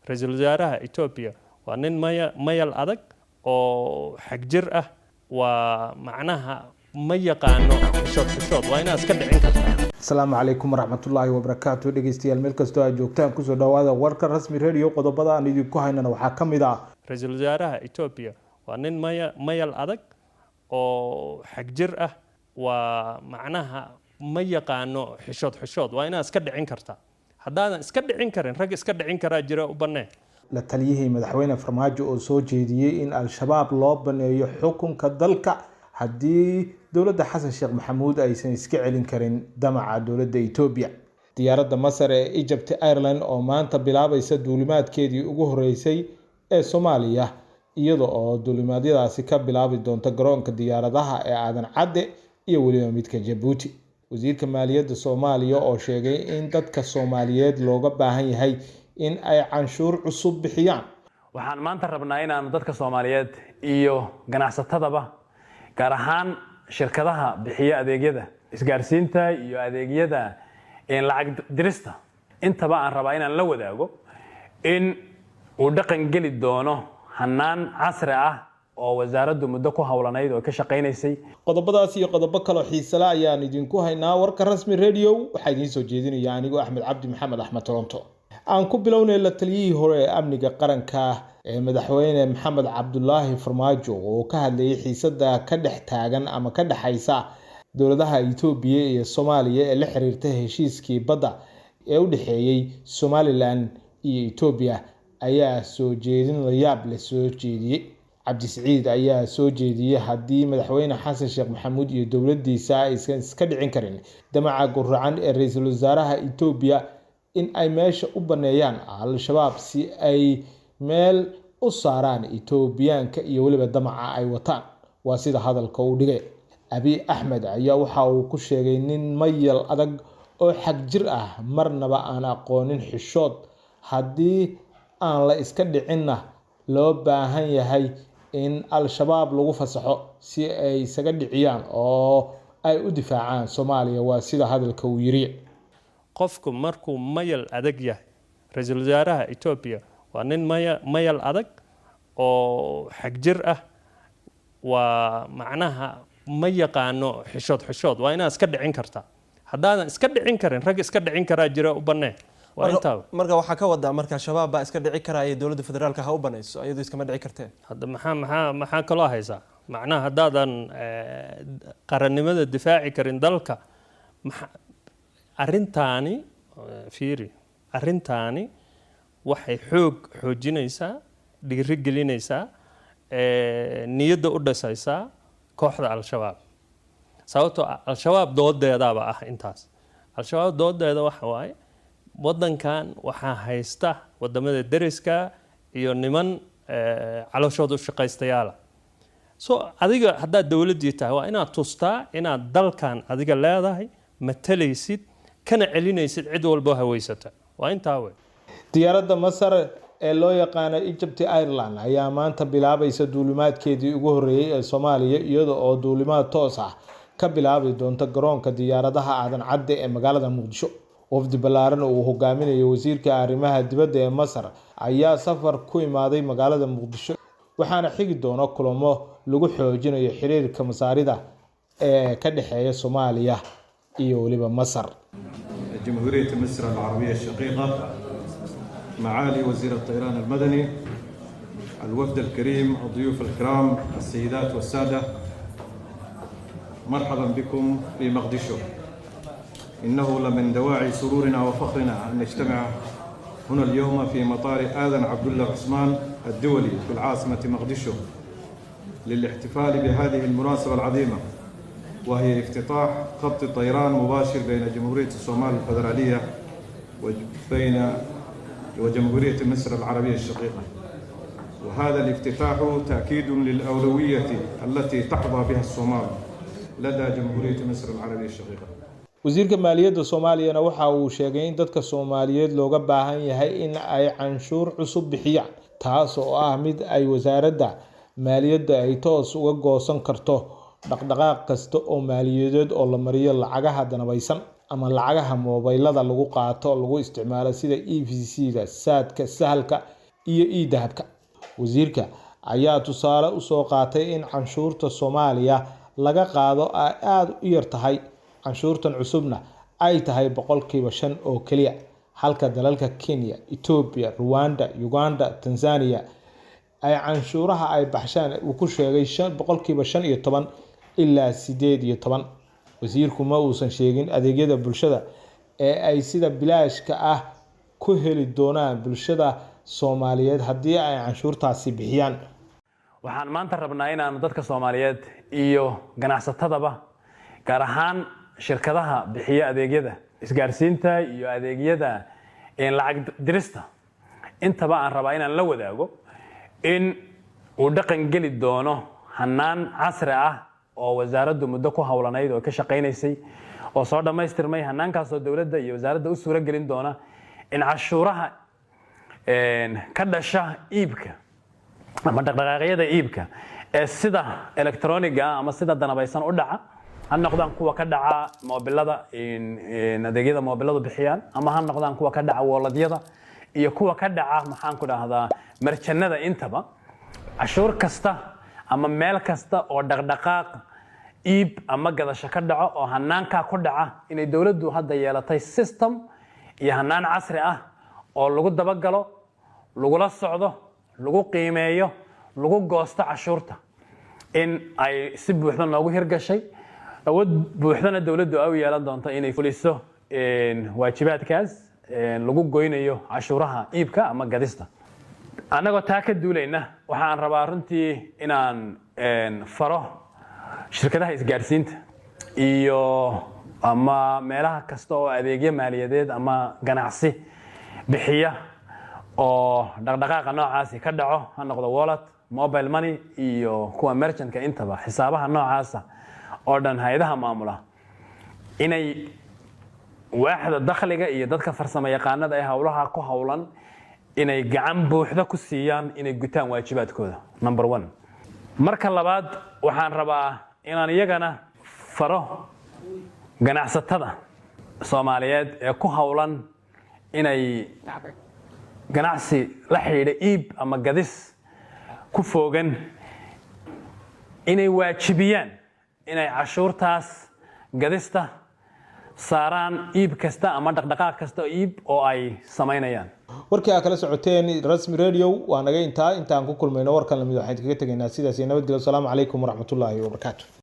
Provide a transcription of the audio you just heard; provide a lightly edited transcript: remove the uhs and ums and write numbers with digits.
Ra-iisul wasaaraha Etoobiya waa nin maya mayal adag oo xagjir ah. Waa macnaha ma yaqaano xishood. Xishood waa inaad iska dhicin kartaa. Asalaamu calaykum waraxmatullaahi wabarakaatu. Dhegeystayaal, meel kastoo aad joogtaan, kusoo dhawaada warka Rasmi Radio. Qodobada aan idinku haynana waxaa ka mid ah: Ra-iisul wasaaraha Etoobiya waa nin maya mayal adag oo xagjir ah. Waa macnaha ma yaqaano xishood. Xishood waa inaad iska dhicin kartaa. Haddaadan iska dhicin karin, rag iska dhicin karaa jira, u bannee. La taliyihii madaxweyne Farmaajo oo soo jeediyey in Al-Shabaab loo baneeyo xukunka dalka haddii dowladda Xasan Sheekh Maxamuud aysan iska celin karin damaca dowladda Etoobiya. Diyaaradda Masar ee Egypt Airline oo maanta bilaabaysa duulimaadkeedii ugu horeysay ee Soomaaliya, iyada oo duulimaadyadaasi ka bilaabi doonta garoonka diyaaradaha ee Aadan Cadde iyo weliba midka Jabuuti. Wasiirka maaliyadda Soomaaliya oo sheegay in dadka Soomaaliyeed looga baahan yahay in ay canshuur cusub bixiyaan. Waxaan maanta rabnaa inaanu dadka Soomaaliyeed iyo ganacsatadaba, gaar ahaan shirkadaha bixiya adeegyada isgaarsiinta iyo adeegyada lacag dirista intaba, aan rabaa inaan la wadaago in uu dhaqan geli doono hanaan casri ah oo wasaaraddu muddo ku howlanayd oo ka shaqaynaysay. Qodobadaas iyo qodobo kaloo xiisale ayaan idinku haynaa warka Rasmi Radio. Waxaa idiin soo jeedinaya anigoo Axmed Cabdi Maxamed, Axmed Toronto. Aan ku bilownay, la taliyihii hore ee amniga qaranka ee madaxweyne Maxamed Cabdulaahi Farmaajo oo ka hadlayay xiisada ka dhex taagan ama ka dhexaysa dowladaha Itoobiya iyo Soomaaliya ee la xiriirta heshiiskii badda ee u dhexeeyey Somaliland iyo Itoobiya ayaa soo jeedin la yaab leh soo jeediyey. Cabdisiciid ayaa soo jeediyey haddii madaxweyne Xasan Sheekh Maxamuud iyo dowladiisa aysan iska dhicin karin damaca guracan ee ra-iisul wasaaraha Itoobiya, in ay meesha u baneeyaan Al-Shabaab si ay meel u saaraan Itoobiyaanka iyo weliba damaca ay wataan, waa sida hadalka uu dhigay. Abiy Axmed ayaa waxa uu ku sheegay nin mayal adag oo xag jir ah, marnaba aan aqoonin xishood, haddii aan la iska dhicinna loo baahan yahay in Al-Shabaab lagu fasaxo si ay isaga dhiciyaan oo ay u difaacaan Soomaaliya, waa sida hadalka uu yiri. Qofku markuu mayal adag yahay, ra-iisul wasaaraha Etoobiya waa nin maya mayal adag oo xagjir ah. Waa macnaha ma yaqaano xishood. Xishood waa inaad iska dhicin kartaa. Haddaadan iska dhicin karin, rag iska dhicin karaa jira, u bannee. Waa intaa. Marka waxaa ka wadaa, marka Shabaab baa iska dhici karaya, dowladda federaalka ha u banayso, iyadoo iskama dhici kartee? Hadda maxaa kaloo haysaa? Macnaha haddaadan qarannimada difaaci karin dalka, arrintaani fiiri, arrintaani waxay xoog xoojinaysaa, dhiiri gelinaysaa, niyadda u dhisaysaa kooxda Al-Shabaab. Sababtoo ah Al-Shabaab doodeedaaba ah intaas. Al-Shabaab doodeeda waxa waaye waddankan waxaa haysta wadamada deriska iyo niman calooshooda u shaqaystayaala. So adiga haddaad dowladdii tahay, waa inaad tustaa inaad dalkan adiga leedahay, matalaysid, kana celinaysid cid walboo haweysata. Waa intaa wey. Diyaaradda Masar ee loo yaqaano Egypt Airline ayaa maanta bilaabaysa duulimaadkeedii ugu horreeyay ee Soomaaliya, iyada oo duulimaad toos ah ka bilaabi doonta garoonka diyaaradaha Aadan Cadde ee magaalada Muqdisho. Wafdi ballaaran oo uu hogaaminayo wasiirka arrimaha dibadda ee Masar ayaa safar ku imaaday magaalada Muqdisho, waxaana xigi doona kulamo lagu xoojinayo xiriirka Masaarida ee ka dhexeeya Soomaaliya iyo weliba Masar. جمهورية مصر العربية الشقيقة، معالي وزير الطيران المدني، الوفد الكريم، الضيوف الكرام، السيدات والسادة، مرحبا بكم في مقدشو. إنه لمن دواعي سرورنا وفخرنا أن نجتمع هنا اليوم في مطار آذن عبد الله عثمان الدولي في العاصمة مقدشو للاحتفال بهذه المناسبة العظيمة، وهي افتتاح خط طيران مباشر بين جمهورية الصومال الفدرالية وجمهورية مصر العربية الشقيقة. وهذا الافتتاح تأكيد للأولوية التي تحظى بها الصومال لدى جمهورية مصر العربية الشقيقة. Wasiirka maaliyadda Soomaaliyana waxa uu sheegay in dadka Soomaaliyeed looga baahan yahay in ay canshuur cusub bixiyaan, taas oo ah mid ay wasaaradda maaliyadda ay toos uga goosan karto dhaqdhaqaaq kasta oo maaliyadeed oo la mariyo lacagaha danabaysan. Ama lacagaha moobaylada lagu qaato, lagu isticmaalo, sida EVC-ga, Saadka, Sahalka iyo eDahabka. Wasiirka ayaa tusaale usoo qaatay in canshuurta Soomaaliya laga qaado ay aada u yar tahay, canshuurtan cusubna ay tahay 5% oo keliya, halka dalalka Kenya, Ethiopia, Rwanda, Uganda, Tanzania ay canshuuraha ay baxshaan uu ku sheegay 15% ilaa 18. Wasiirku ma uusan sheegin adeegyada bulshada ee ay sida bilaashka ah ku heli doonaan bulshada Soomaaliyeed haddii ay canshuurtaasi bixiyaan. Waxaan maanta rabnaa inaanu dadka Soomaaliyeed iyo ganacsatadaba, gaar ahaan shirkadaha bixiya adeegyada isgaarsiinta iyo adeegyada lacag dirista intaba, aan rabaa inaan la wadaago in uu dhaqan geli doono hanaan casri ah oo wasaaraddu muddo ku howlanayd oo ka shaqaynaysay oo soo dhammaystirmay, hanaankaasoo dowladda iyo wasaaradda u suuro gelin doona in cashuuraha ka dhasha iibka ama dhaqdhaqaaqyada iibka ee sida electroniga ama sida danabaysan u dhaca, ha noqdaan kuwa ka dhaca moobilada, adeegyada moobiladu bixiyaan, ama ha noqdaan kuwa ka dhaca walletyada iyo kuwa ka dhaca, maxaan ku dhahdaa, merchantada intaba, cashuur kasta ama meel kasta oo dhaqdhaqaaq iib ama gadasho ka dhaco oo hanaankaa ku dhaca, inay dowladdu hadda yeelatay system iyo hanaan casri ah oo lagu dabagalo, lagula socdo, lagu qiimeeyo, lagu goosto cashuurta, in ay si buuxda noogu hirgashay, awood buuxdana dowladdu ay u yeelan doonto inay fuliso waajibaadkaas lagu goynayo cashuuraha iibka ama gadista. Annagoo taa ka duulayna, waxaan rabaa runtii inaan faro shirkadaha isgaadhsiinta iyo ama meelaha kasta oo adeegyo maaliyadeed ama ganacsi bixiya oo dhaqdhaqaaqa noocaasi ka dhaco, ha noqdo wallet, mobile money iyo kuwa merchantka intaba, xisaabaha noocaasa oo dhan hay-adaha maamula, inay waaxda dakhliga iyo dadka farsamo yaqaanada ee howlaha ku howlan inay gacan buuxda ku siiyaan inay gutaan waajibaadkooda, number one. Marka labaad, waxaan rabaa inaan iyagana faro ganacsatada Soomaaliyeed ee ku howlan inay ganacsi la xidhiidha iib ama gadis ku foogan, inay waajibiyaan inay cashuurtaas gadista saaraan iib kasta ama dhaqdhaqaaq kasta iib oo ay samaynayaan. Warkii aa kala socoteen Rasmi Radio waa naga intaa. Intaan ku kulmayno warkan lamid, waxaan kaga tegaynaa sidaas iyo nabadgelyo. Asalaamu calaykum waraxmatullaahi wabarakaatu.